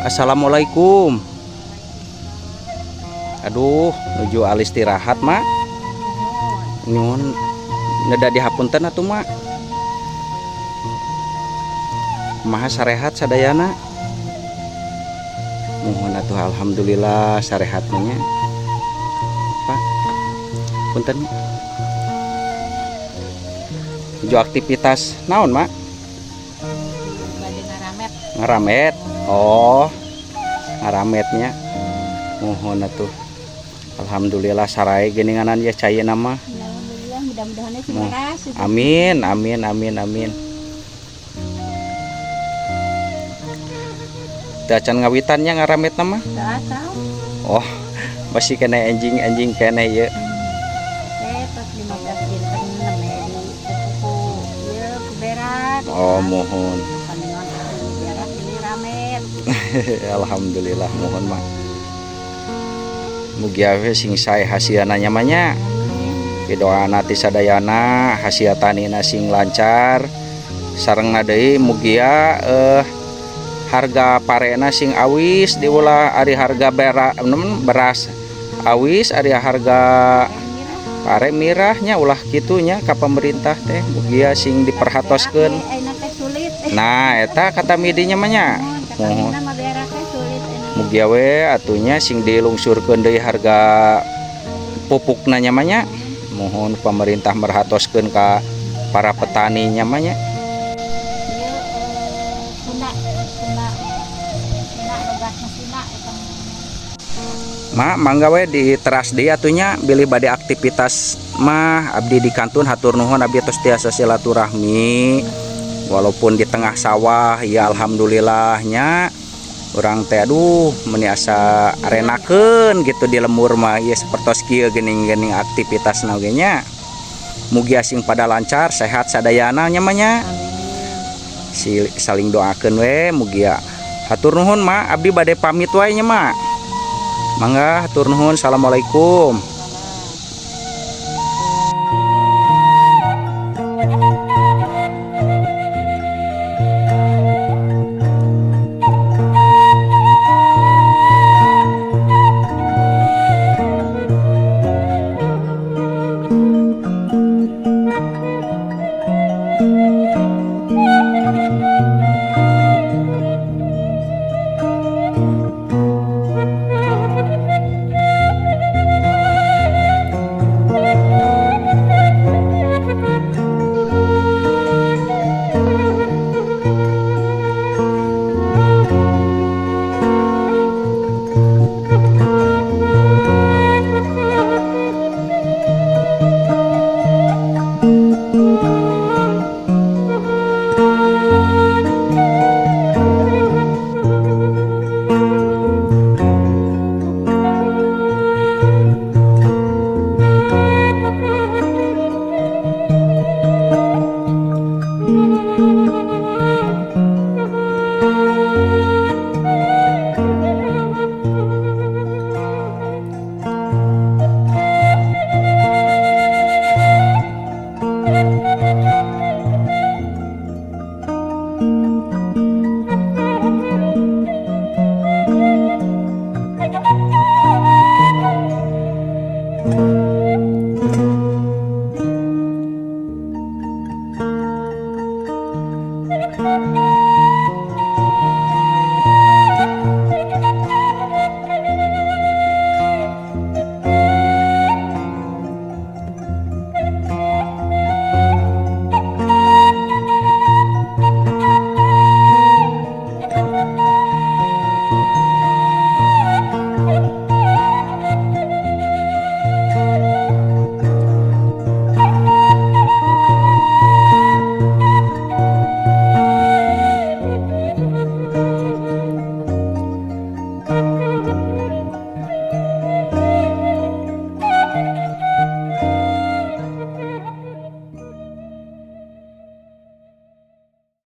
Assalamualaikum. Aduh, nuju alis istirahat, Mak. Nyuhun neda dihapunten atuh, Mak. Kumaha sarehat sadayana? Muhun atuh alhamdulillah sarehat mah nya. Pak, punten. Nuju aktivitas naon, Mak? Bade ngaramet. Ngaramet. Oh, ngarametnya. Muhun atuh. Alhamdulillah sarai geuninganan ya caina mah. Alhamdulillah, mudah-mudahan sing Muh. beras. Amin, amin, amin, amin. Teu acan ngawitannya ngarametna mah? Teu acan. Oh, masih kena enjing-enjing kene ieu. Tos 15 dinten nembe di pupu ieu ku berak. Oh, muhun. Pandingan berak ini ramet. Alhamdulillah muhun mah. Mugi we sing sae hasilna nya mah nya. Pidoana ti sadayana hasil tanina sing lancar. Sarengna deui mugia harga parena sing awis diulah ari harga beras awis ari harga pare mirahnya ulah kitunya ka pemerintah teh mugia sing diperhatoskeun. Nah eta kata midinya mah nya. Muhun. Mugia we atunya sing dilungsurkeun deui harga pupukna nya mah nya. Muhun pemerintah merhatoskeun ka para petani nya mah nya. Mak mangga we di teras deui atunya bilih bade aktivitas mah abdi di kantun hatur nuhun abdi tos tiasa silaturahmi walaupun di tengah sawah ya alhamdulillahnya urang teh aduh meuni asa arenakeun gitu di lemur mah ieu sapertos kieu geuning-geuning aktivitasna oge nya. Mugi sing pada lancar sehat sadayana nya mah nya. Si saling doakeun we mugi hatur nuhun mak abdi bade pamit wae nya mak. Mangga hatur nuhun. Assalamualaikum.